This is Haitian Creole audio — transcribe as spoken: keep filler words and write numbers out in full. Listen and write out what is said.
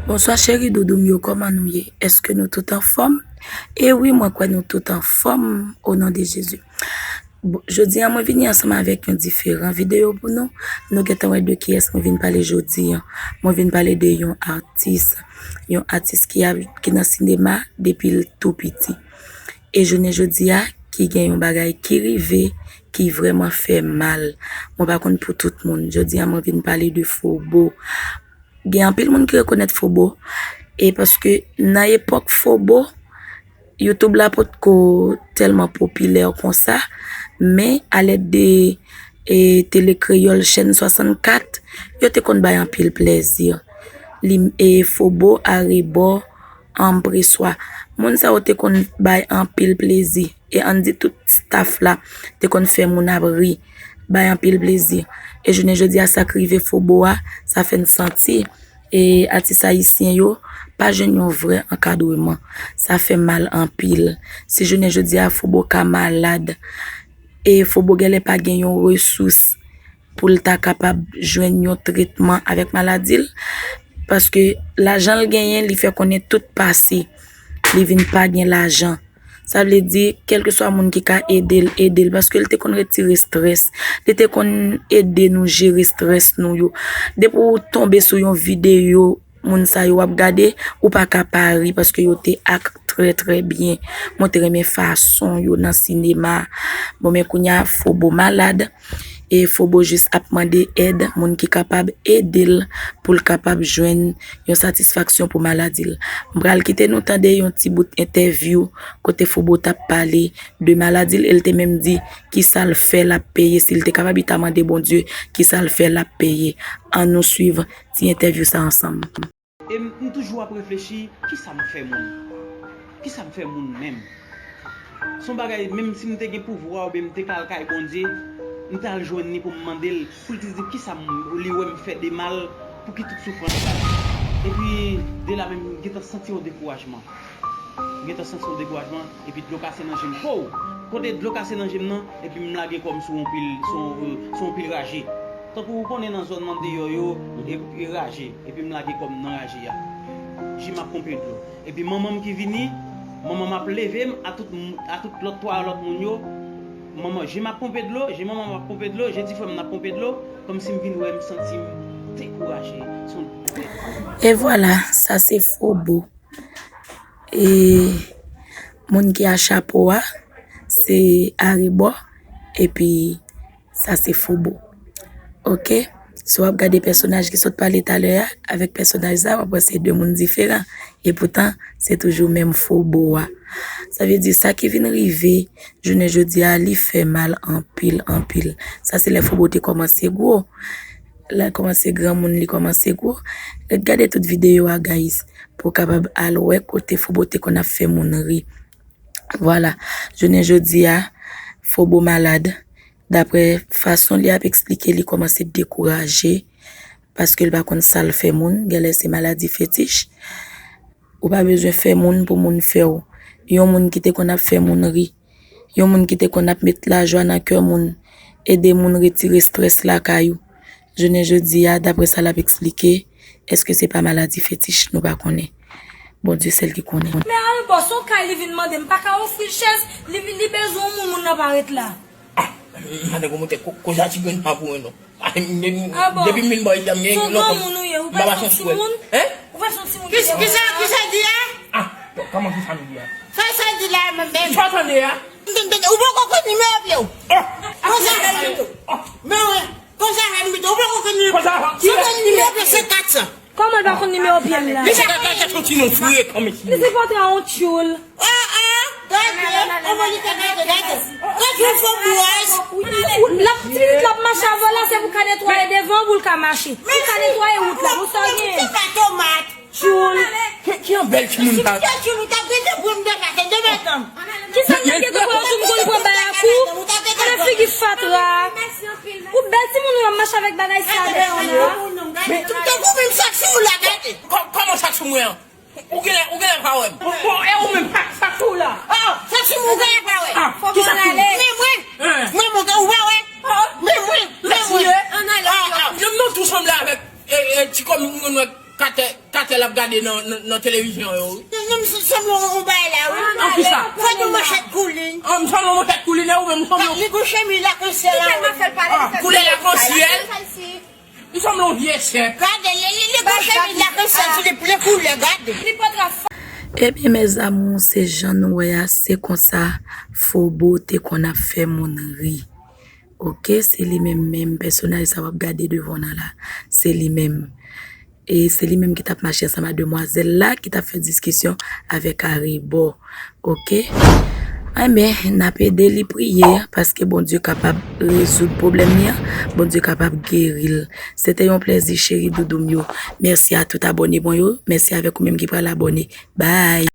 Bonswa cheri doudou m yo, kòman nou ye? Èske nou tout anfòm? E wi, mwen kwè nou tout anfòm, o non de Jezi. Bon, jodi a mwen vini ansanm avèk yon diferan videyo pou nou. Nou gentan wè de kiyès mwen vin pale jodi a. Mwen vin pale de yon atis, yon atis ki a, ki nan sinema depi l tou piti. E jounen jodi a, ki gen yon bagay ki rive, ki vrèman fè mal. Mwen pa konn pou tout moun. Jodi a mwen vin pale de Fobo. Gen anpil moun ki rekonèt Fobo. E paske nan epòk Fobo, YouTube la potko tèlman popilè konsa, men alèd de e, Tele Kreyòl, chèn swasannkat, yo te konn bay anpil plèzi. Li, e, Fobo, Arebò, Anpreswa. Moun sa yo te konn bay anpil plezi. E ann di tout staff la te konn fè moun ap ri, bay anpil plezi. E jounen jodi a, sa k rive Fobo a, sa fè n santi, e, atis ayisyen yo pa jwenn yon vrè ankadreman. Sa fè mal anpil. Si jounen jodi a Fobo ka malad, e Fobo genlè pa gen yon resous pou l ta kapab jwenn yon tretman avèk maladi l, paske lajan l genyen, li fè konnen tout pase, li vin pa gen lajan. Sa vle di, kèlkeswa moun ki ka ede l, ede l, paske l te konn retire estrès, li te konn ede nou jere estrès nou yo. Depi w tonbe sou yon videyo moun sa yo w ap gade, ou pa ka pa ri, paske yo te ak trè, trè byen. Mwen te renmen fason yo nan sinema. Bon, men kounye a, Fobo malad. E Fobo jis ap mande èd, moun ki kapab ede l pou l kapab jwenn yon satisfaksyon pou maladi l. M pral kite nou tande yon ti bout entèvyou kote Fobo t ap pale de maladi l, e l te menm di kisa l fè l ap peye, si l te kapab, li ta mande Bondye kisa l fè l ap peye. Ann nou swiv ti entèvyou sa ansanm. E m, m toujou ap reflechi, kisa m fè moun? Kisa m fè moun menm? Se yon bagay, menm si m te gen pouvwa oubyen m te ka al kay Bondye, m t al jwenn li pou m mande l, pou l di, di kisa m, li wè m fè de mal, pou ki tout soufrans sa. Epi, de la menm, m gentan santi yon dekourajman. M gentan santi yon dekourajman, epi dlo kase nan je m. Pow! Kote dlo kase nan je m nan, epi m lage kò m sou yon pil, sou, sou yon pil raje. Tankou ou konnen nan zòn nan deyò yo, e, e raje, epi m lage kò m nan raje a. Je m ap ponpe dlo. Epi manman m ki vini, manman m ap leve m, a tout, a tout lòt twa lòt moun yo, manman, je m ap ponpe dlo, je manman m ap ponpe dlo, je ti frè m n ap ponpe dlo, kòmsi m vin wè m santi m dekouraje. Se yon E vwala, sa se Fobo. E moun ki a chapo a, se Arebò, epi sa se Fobo. Oke? Si w ap gade pèsonaj ki sot pale talè a, avèk pèsonaj sa, w ap wè se de moun diferan. E poutan, se toujou menm Fobo a. Sa vle di, sa ki vin rive jounen jodi a, li fè mal anpil, anpil. Sa se lè Fobo te kòmanse gwo. Lè l kòmanse granmoun, li kòmanse gwo. Ret gade tout videyo a, guys, pou w kapab al wè kote Fobo te konn ap fè moun ri. Vwala, jounen jodi a, Fobo malad. Daprè fason li ap eksplike, li kòmanse dekouraje, paske l pa konn sa l fè moun, genlè se maladi fetich. Ou pa bezwen fè moun pou moun fè w. Yon moun ki te konn ap fè moun ri, yon moun ki te konn ap met lajwa nan kè moun, ede moun retire estrès lakay ou. Jounen jodi a, daprè sa l ap eksplike, èske se pa maladi fetich, nou pa konnen. Bondye sèl ki konnen. Men Arebò, se yon kay li vin mande, m pa ka ofri l chèz, li, li bezwen yon moun, moun nan pa ret la. Ah, madan gwo moutè, ko-, koze a ti grenn pa pou mwen non. Ah, m, m, Ah bon? Depi m vin bò isit la, m gen Se yon lòt granmoun ou ye, ou pa santi moun? Hein? Ou pa santi moun? Kisa, kisa, kisa di a? Ah, kòman kisa m di a? Sa, sa di la, menm, menm. Sa w tande a? Ou poko konn nimewo pye w. Oh! Konsa. Oh! Men wè, konsa, Hamilton, ou poko konn nimewo. Konsa. Ou konn nimewo pye se kat san. Kòman l pa konn nimewo pye l la? Li se ka, ka, ka, son ti non fre, kòm si. Li se pòtre a yon tchoul. Ah, ah, gade, on va li gade, gade. Gade yon fo bwaz. Ou, ou, l ap, ti minit l ap mache avè w la, se pou ka netwaye devan, pou l ka mache. Pou ka netwaye wout la, pou sa w gen. Se pa tomat. Tchoul. Ki, ki yon bèl timoun sa. Ki tchoul ou t ap gentan pran m de maten, de maten. Kisa k ap gentan pran w, ou konn pran bay ak ou? Gade figi fatra. Ou bèl timoun ou ap mache avèk bagay sa deyò la. Men tankou menm sak sou ou la, gade. Kò-, kòman sak sou mwen an? Ou genlè, ou genlè pa wè m. Bon, bon, e ou menm, sak, sak sou ou la? Ah, sak sou mwen ou genlè pa wè. Ah, kisa k sou mwen? Men mwen, men mwen, ou pa wè? Men mwen, men mwen. Ah, ah. Yo, nou tou sanble avèk, e, e, ti kòm nou wè. Katè, Katè l ap gade nan, nan, nan televizyon yo, wi. Non, non, m sanble yon bagay la, wi. An kisa? Fò nou manchèt koulin. An, m sanble yon manchèt koulin, ou menm m sanble yon Li gon chemiz la konsa la. Koulè la konsa, wi. M sanble yon vye sèp. Gade, li, li, li gon chemiz la konsa, li plen koulè, gade. Ebyen mes amours, se jan nou wè a, se konsa Fobo te konn ap fè moun ri. Oke, se li menm menm pèsonaj sa w ap gade devan w nan la. Se li menm. E se li menm ki t ap mache ansanm ak demwazèl la ki t ap fè diskisyon avèk Arebò. Oke? Enben, n ap ede li priye paske Bondye kapab rezoud pwoblèm li an, Bondye kapab geri l. Se te yon plèzi cheri doudou m yo. Mèsi a tout abòne mwen yo. Mèsi avèk ou menm ki pral abòne. Bye!